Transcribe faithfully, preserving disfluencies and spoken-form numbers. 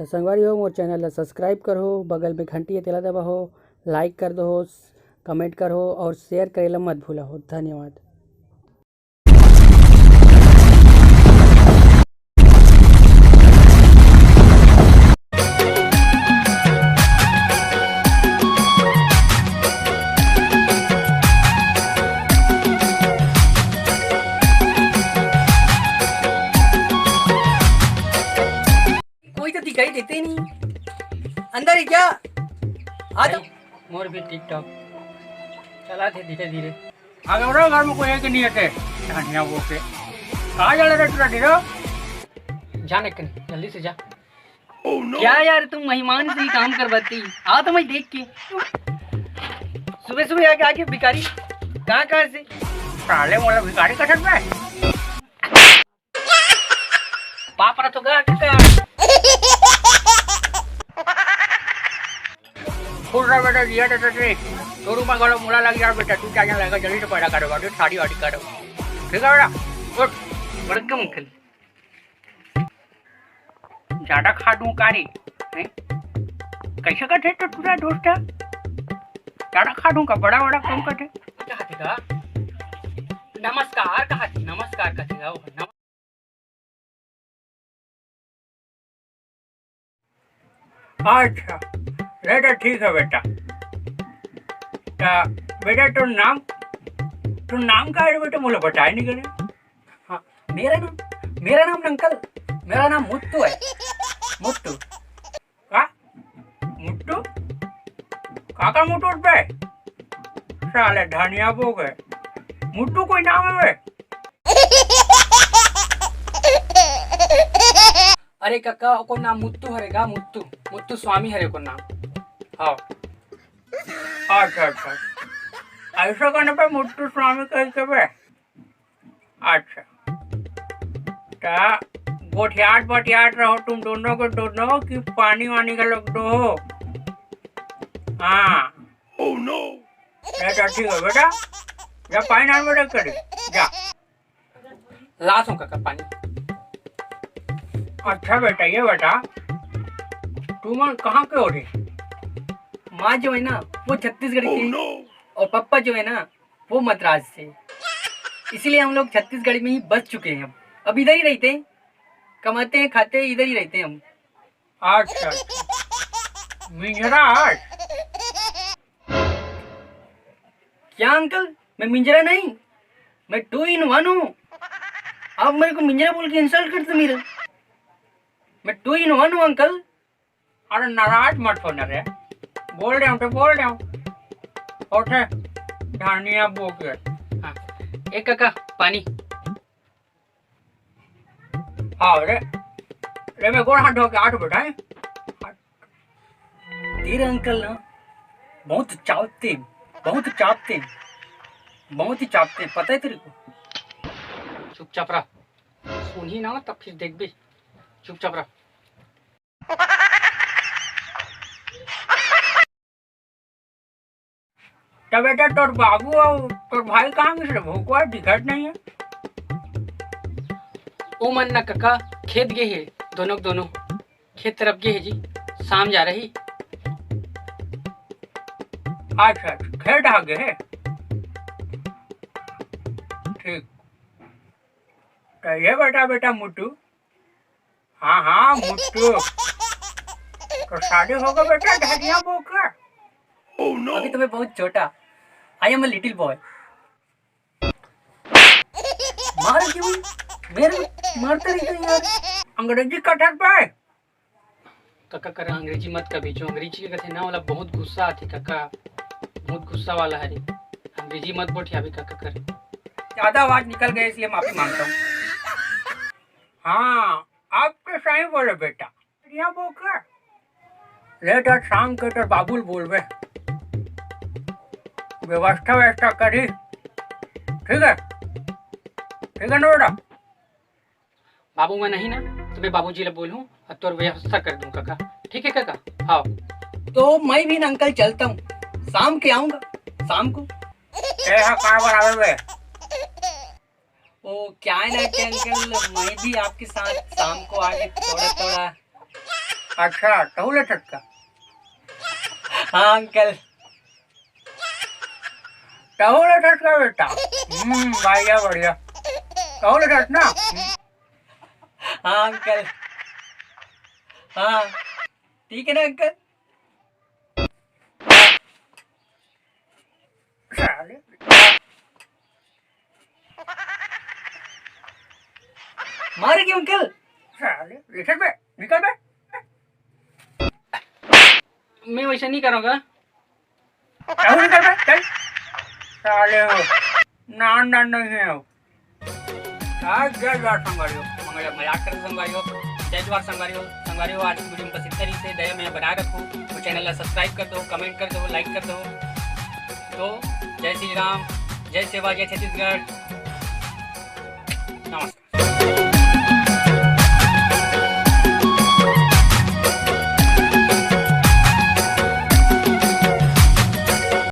त संगवारी हो, मोर चैनल ला सब्सक्राइब करहो, बगल में घंटी हे तेला दबाहो, लाइक कर दो, कमेंट करहो और शेयर करे ला मत भूलहो। धन्यवाद। कोई तो दिखाई देते ही नहीं। अंदर ही क्या? आ तो भाई, मोर भी टिकटॉक चला थे धीरे धीरे। आ गया रे, घर में कोई है कि नहीं है के? धनिया वो के। कहाँ जा रहा रे टूरा ढीरो? जा ना कहीं, जल्दी से जा। क्या यार, तुम मेहमान से ही काम करवाती? आ तो मैं देख के। सुबह सुबह आके, आके भिखारी, कहाँ, कहाँ से? साले मोला भिखारी कथस बे। पाप रहा तो गा, का? खुश रह बेटा, जिया तो सही। तोर ऊपर घलो मोला लग यार बेटा, तू क्या जान लगा, जल्दी से पैदा करो, अभी शादी वादी करो। ठीक है बेटा, उठ। बड़कम अंकल। ज्यादा खा दूं का रे? हैं? कैसे करथे तो टूरा दोस्त? ज्यादा खा दूं का? बड़ा बड़ा कम करथे। कहा थे का? नमस्कार कहा थे, नमस्कार कहा थे, आओ, नम- अच्छा, बेटा ठीक है बेटा। ता बेटा, तो नाम, तो नाम का है बेटा, मोला बताए नहीं करे। हाँ, मेरा नाम, मेरा नाम ना अंकल, मेरा नाम मुत्तू है। मुत्तू। का? मुट्टू? काका मुट्टू बे? साले धनिया बो गए। मुट्टू कोई नाम है बे? अरे कका, ओकर नाम मुत्तू हरे गा, मुत्तू, मुत्तु स्वामी हरे ओकर नाम। हाँ। अच्छा, अच्छा। ऐसा कहने पे मुट्टू स्वामी कह के बे? अच्छा। ता गोठियात बतियात रहो तुम दोनों को दोनों, कि पानी वानी का लोग दो। हाँ। Oh no! बेटा ठीक है बेटा, जा पानी डाल बेटा करे, जा। लात हूँ काका पानी। अच्छा बेटा, ये बता, तुम कहाँ के हो रे? माँ जो है ना, वो छत्तीसगढ़ की है। Oh no! और पापा जो है ना, वो मद्रास से। इसीलिए हम लोग छत्तीसगढ़ में ही बस चुके हैं। अब अब इधर ही रहते हैं, कमाते हैं, खाते हैं, इधर ही रहते हैं हम। अच्छा, अच्छा। मिंजरा आज? क्या अंकल, मैं मिंजरा नहीं, मैं टू इन वन हूँ। आप मेरे को मिंजरा बोल के इंसल्ट करते मेरे। मैं टू इन वन हूँ अंकल। अरे नाराज मत हो ना रे, बोल रहे हो तो बोल रहे हो। उठे धनिया बो के। हाँ, एक काका पानी। हाँ रे, रे मैं गोड़ हाथ धो के आठ बैठा है। तेरे अंकल ना बहुत चापते हैं, बहुत चापते हैं, बहुत ही चापते हैं, पता है तेरे को? चुपचाप रह, सुनही ना तब फिर देखबे। चुपचाप रह। तो बेटा, तोर बाबू और तोर भाई कहाँ गए रे? भोकवा दिखत नहीं है। ओ मन ना कका, खेत गए है, दोनों के दोनों खेत तरफ गए है जी, शाम जा रही। अच्छा, अच्छा, खेत आ गए है। ठीक। तो ये बता बेटा मुट्टू, हाँ, हाँ, मुट्टू। तो शादी होगा बेटा धनिया बो का? अभी तो मैं बहुत छोटा। I am a little boy। मार क्यों? मेरे मारते रहते हैं यार। अंग्रेजी कथस बे? काका कर अंग्रेजी मत कभी, जो अंग्रेजी के कथे ना वाला बहुत गुस्सा आती काका, बहुत गुस्सा वाला है रे। अंग्रेजी मत बोटिया अभी काका कर। ज्यादा आवाज निकल गई इसलिए माफी मांगता हूँ। हाँ, आप तो सही बोले बेटा। बढ़िया बोल के। ले तो शाम के तो बाबुल बोलबे। व्यवस्था व्यवस्था करी। ठीक है? ठीक है ना बेटा? बाबू मैं नहीं ना, तो मैं बाबूजी ले बोलूँ और तोर व्यवस्था कर दूँ काका। ठीक है काका? हाँ। तो मैं भी ना अंकल चलता हूँ, शाम के आऊँगा, शाम को। ए, हाँ, कहाँ पर आवे बे? वो क्या है ना कि अंकल, मैं भी आपके साथ शाम को आके थोड़ा थोड़ा अच्छा, तहू लेथस का? हाँ अंकल। तहू लेथस का बेटा? हम्म, बढ़िया, बढ़िया। तहू लेथस ना? हम्म। हाँ अंकल। हाँ, ठीक है ना अंकल? साले। मारे क्यों अंकल? साले, निकल बे, निकल बे। मैं वैसे नहीं करूँगा। तहू निकल बे, चल। साले हो, नान नान नहीं है हो। आज जय जोहार संगवारी हो, मगर मजाक करत संगवारी हो, जय जोहार संगवारी हो। संगवारी हो, आज की वीडियो में बस इतना ही से, दया में बनाए रखो, वो चैनल ला सब्सक्राइब कर दो, कमेंट कर दो, लाइक कर दो। तो जय श्री राम, जय सेवा, जय छत्तीसगढ़, नमस्कार।